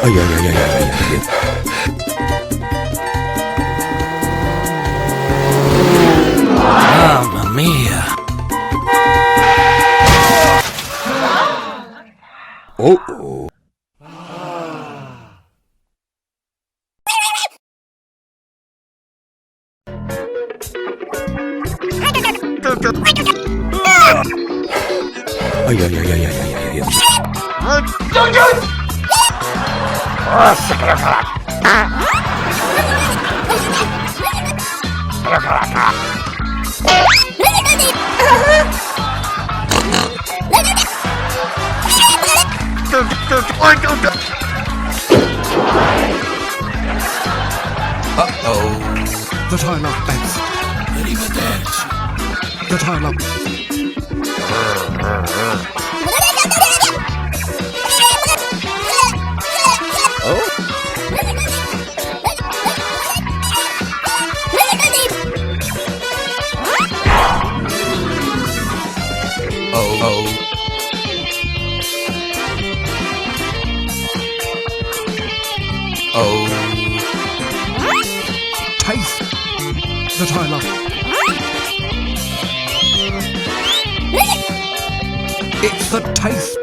Ay ay ay ay ay ay. Mamma mia! Oh oh. Ay ay ay ay ay ay ay. ay. Uh-oh. The Tylock Bats. Arrivederci. The Tylock. Oh oh. Oh. Taste. The Tylock. It's the taste.